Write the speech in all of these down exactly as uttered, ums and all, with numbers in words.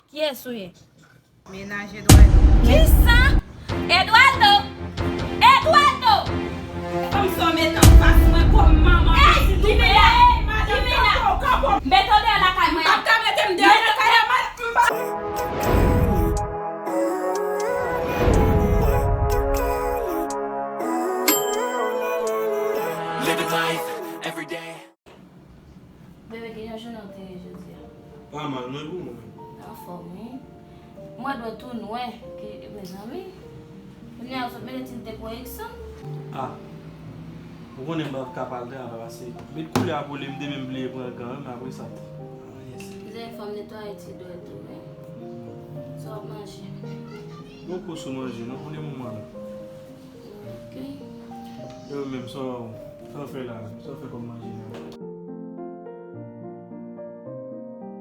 Kiyès ou ye? Menaj Eduardo. Kisa? Eduardo! Eduardo! Fanm sa w met anfas mwen kòm manman pitit ou peye. Ey, madanm, kanpe w, kanpe w. Mete w deyò lakay mwen. M p ap ka mete m deyò lakay la, madanm. Living life every day. Bebe, kijan jounen w te ye jodi a? Pa mal, non, e pou mwen menm? Anfòm, wi. Mwen dwèt ou nwè, ki, mezanmi. Kounye a, w sot mete ti tint pou Erickson. Ah. Ou konnen m p ap ka pale de avè pase. Met koulè a pou li, m te menm bliye pran gan, men apre sa. Ah, yes. Mizè, fò m netwaye ti dwèt ou, wi. Sa w ap manje? Poko sou manje, non, pou le moman la. Ok. Yo menm, sa w, sa w fè la? Sa w fè kòm manje la?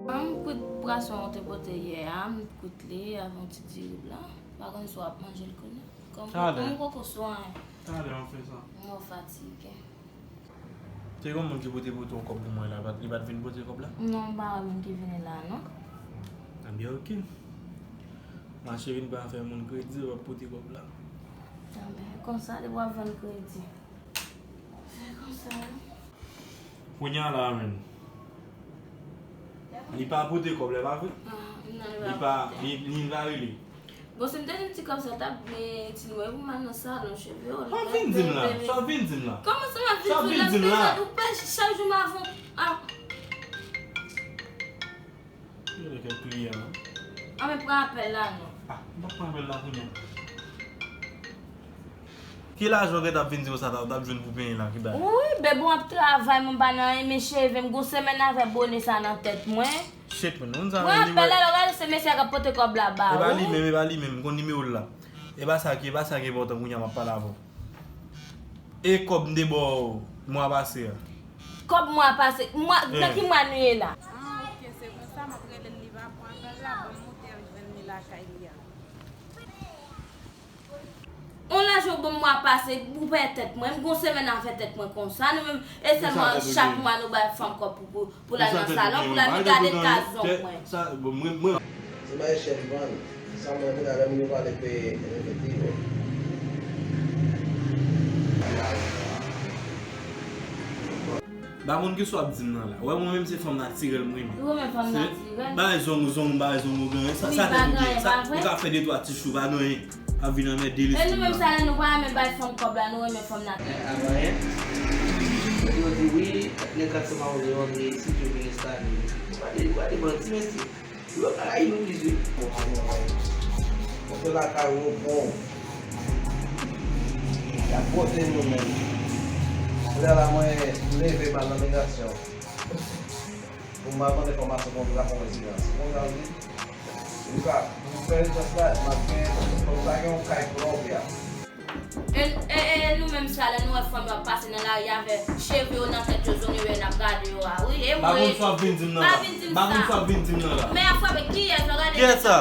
An, m kwit pwason ou te pote yè a, m kwit li avè yon ti diri blan. Pa konn si w ap manje l kounye a. Kòm, kòm poko sou anyen. Talè, m fè sa. Mwen fatige. Se yon moun ki pote pote yon kòb pou mwen la, li pa t vin pote kòb la? Non, m pa wè moun ki vini la, non. Anben, ok. Mache vin pa fè moun kredi, w ap pote kòb la. Anben, konsa, depi w ap vann kredi. Se konsa, wi. Kounye a la, menm. Li pa pote kòb la, pa vre? Ah, non, li pa pote. Li, li pa rele. Bon, si m te gen ti kòb sa, t ap gen ti nwè pou m al nan salon cheve w. Sa w vin di m la? Sa w vin di m la? Kòman sa m ap vin di w la? M peze, ou pè chak jou m avè w. Ah. Yo, gen kliyan. Ah, men pran apèl la, non. Ah, m p ap pran apèl la kounye a. Ki lajan w gentan ap vin di w sa, ta, w t ap jwenn pou penyen la, ki bagay? Wi, bebe, w ap travay, mwen pa nan anyen, men cheve m, gon semèn avè bone sa nan tèt mwen. Shit, man, moun sa yo, li wè. Mwen apèl la, lè w gade se mesye a k ap pote kòb la ba ou. E pa li menm, e pa li menm, m konn nimewo l la. E pa sa ki, e pa sa ki enpòtan kounye a m ap pale avè w. E kòb m te ba w mwa pase a? Kòb mwa pase, mwa, nan ki mwa nou ye la? Ah, ok, se konsa, m ap rele l, li va pran apèl la, ban m moute al jwenn li lakay li a. On lajan w ban m mwa pase, ou pè tèt mwen. M gon semèn avè tèt mwen konsa. Nou menm, e sèlman chak mwa nou bay fanm kòb pou, pou, pou l al nan salon, pou l al vin gade kaz zonk mwen. Sa, bon, mwen, mwen. Se bay chèf vann. Sa mwen konn avè moun yo pale pe repete yo. Ba moun ki sa w ap di m nan la. Ou wè mwen menm se fanm natirèl m renmen. Ou renmen fanm natirèl? Bay zong ou, zong ou, bay zong ou, gen sa, sa tèt ou gen. Sa, ou ka fè de twa ti chou, pa gen anyen. Ap vin anmède lespri m la. E nou menm sa la, nou pa renmen bay fanm kòb la, nou renmen fanm natirèl. Avan yè, yo di wi, nèg kat se mawozo yo antre isit, yo vin enstale yo. Ou pa de, ou pa de manti, mesye. Yo pa rayi nou plis, wi. Monte lakay ou, bon. Y ap pote nou menm. Kounye a la, mwen leve m al nan migrasyon. Pou m al mande fòmasyon pou m ka fè yon rezidans. Ou konn sa m di? Wi, sa, pou m fè rezidans la, m ap gen, fò m ta gen yon kay pwòp ya. E, e, e, nou menm sa, lè nou wè fanm yo ap pase nan lari avè cheve yo nan tèt yo, zong yo, n ap gade yo a, wi, e mwen. Pa konn sa w ap vin di m nan la. Pa vin di m sa. Pa konn sa w ap vin di m nan la. Men ap frape kiyès, lè w gade nèg sa. Kiyès sa?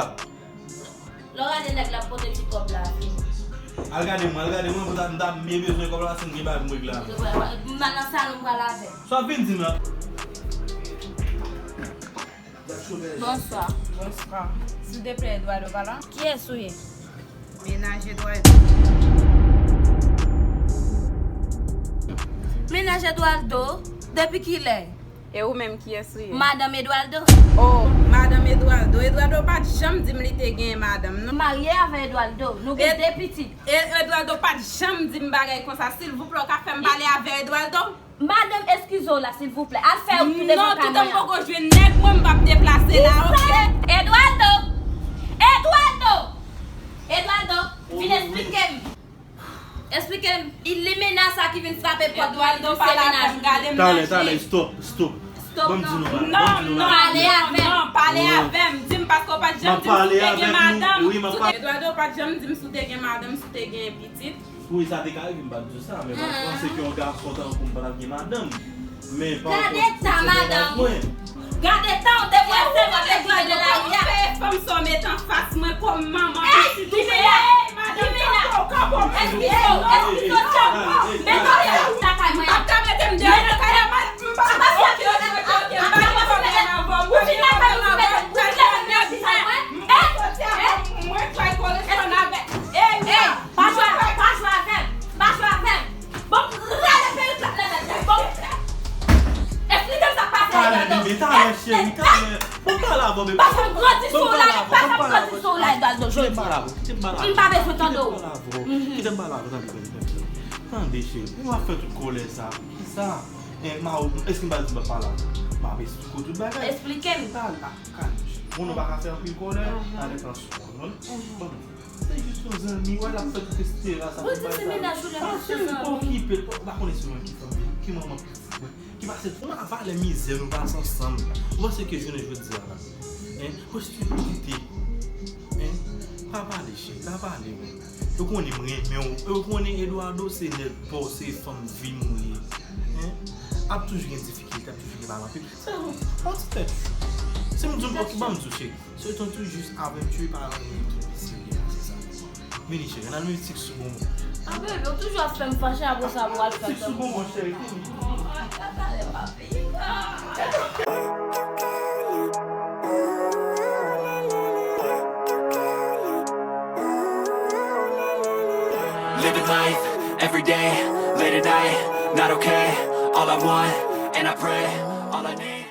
Lè w gade nèg la ap pote ti kòb la vini. Al gade mwen, al gade mwen, pou ta, m ta, m byen bezwen kòb la, si m gen bagay pou m regle avè l. M nan salon m pral avè l. Sa w ap vin di m la? Bonswa. Bonswa. Silvouplè, Eduardo pa la? Kiyès ou ye? Menaj Eduardo. Menaj Eduardo? Depi kilè? E ou menm, kiyès ou ye? Madanm Eduardo. Oh, madanm Eduardo. Eduardo pa t janm di m li te gen madanm, non. M marye avè Eduardo. Nou gen de pitit. E Eduardo pa t janm di m bagay konsa. Silvouplè, w ka fè m pale avè Eduardo? Madanm, eskize w la, silvouplè. Al fè w tounen nan kay mwen an. Non, toutan m poko jwenn nèg mwen, m p ap deplase la, oke? Eduardo! Eduardo! Eduardo, vin esplike m. Esplike m. Limena sa ki vin frape pòt mwen, li di se menaj ou. Talè, talè, stop, stop. Stop, non. Ban m di nou bagay, ban m di nou bagay. Pale avè m. Non, non, pale avè m. Di m paske w pa t janm di m si w te gen madanm. Eduardo pa t janm di m si w te gen madanm, si w te gen pitit. Wi, sa te ka rive m pa t di w sa, men pa t panse ke yon gason tankou m pa t ap gen madanm. Men pa rapò sou bagay mwen. Gade tan w te pran sèlman te gade la, ya. Fanm sa w met anfas mwen kòm manman pitit ou peye. Ey, madanm, kanpe w, kanpe w. Eskize w, eskize w, eskize w. Men non, se ou lakay mwen. M p ap ka mete m deyò lakay la, madanm. M pa, ok, ok, ok, m pa gen pwoblèm avè w. Ou fin lakay ou, ou mete, ou fin lakay mwen, ou fin lakay mwen. Ranti sou w la, pa fè m ranti sou w la, Edouardo, jodi. Kite m pale avè w. Kite m pale avè w. M pa bezwen tande w. Kite m pale avè w. Tande, tande, tande, tande. Tande, cheri. Ou ap fè tout kòlè sa. Poukisa? Eh, ma, èske m pa di m pa pale avè w? M ap esplike w tout bagay. Esplike m. Pale ak kalm, cheri. Moun ou pa ka fè anpil kòlè, ale pran sou kòlè. Bon, se jis yon zanmi, wè l ap fè tout estera sa. Ou di se mennaj ou lè l ap fè zanmi. Okipe l. Ou pa konnen se mwen ki fanm, ki manman pitit mwen. Ki pase tout valè mizè nou pase ansanm. Ou panse ke jounen jodi a la, en, pou stipidite, en, pa pale, cheri, pa pale, men. Yo konnen m renmen w. Yo konnen Edouardo se nèg pa w, se fanm vi m ou ye. En, ap toujou gen difikilte, ap toujou gen pale anpil. Se yon, yon ti tèt. Si m di w, ok, ban m di w, cheri. Se tankou jis avètye pa anyen ki pi serye pase sa. Vini, cheri, n al mizik sou bonbon. Ah, bebe, ou toujou ap fè m fache, apre sa, ou al fè Mizik sou bonbon, cheri, vini. Living life every day, late at night, not okay. All I want, and I pray, all I need.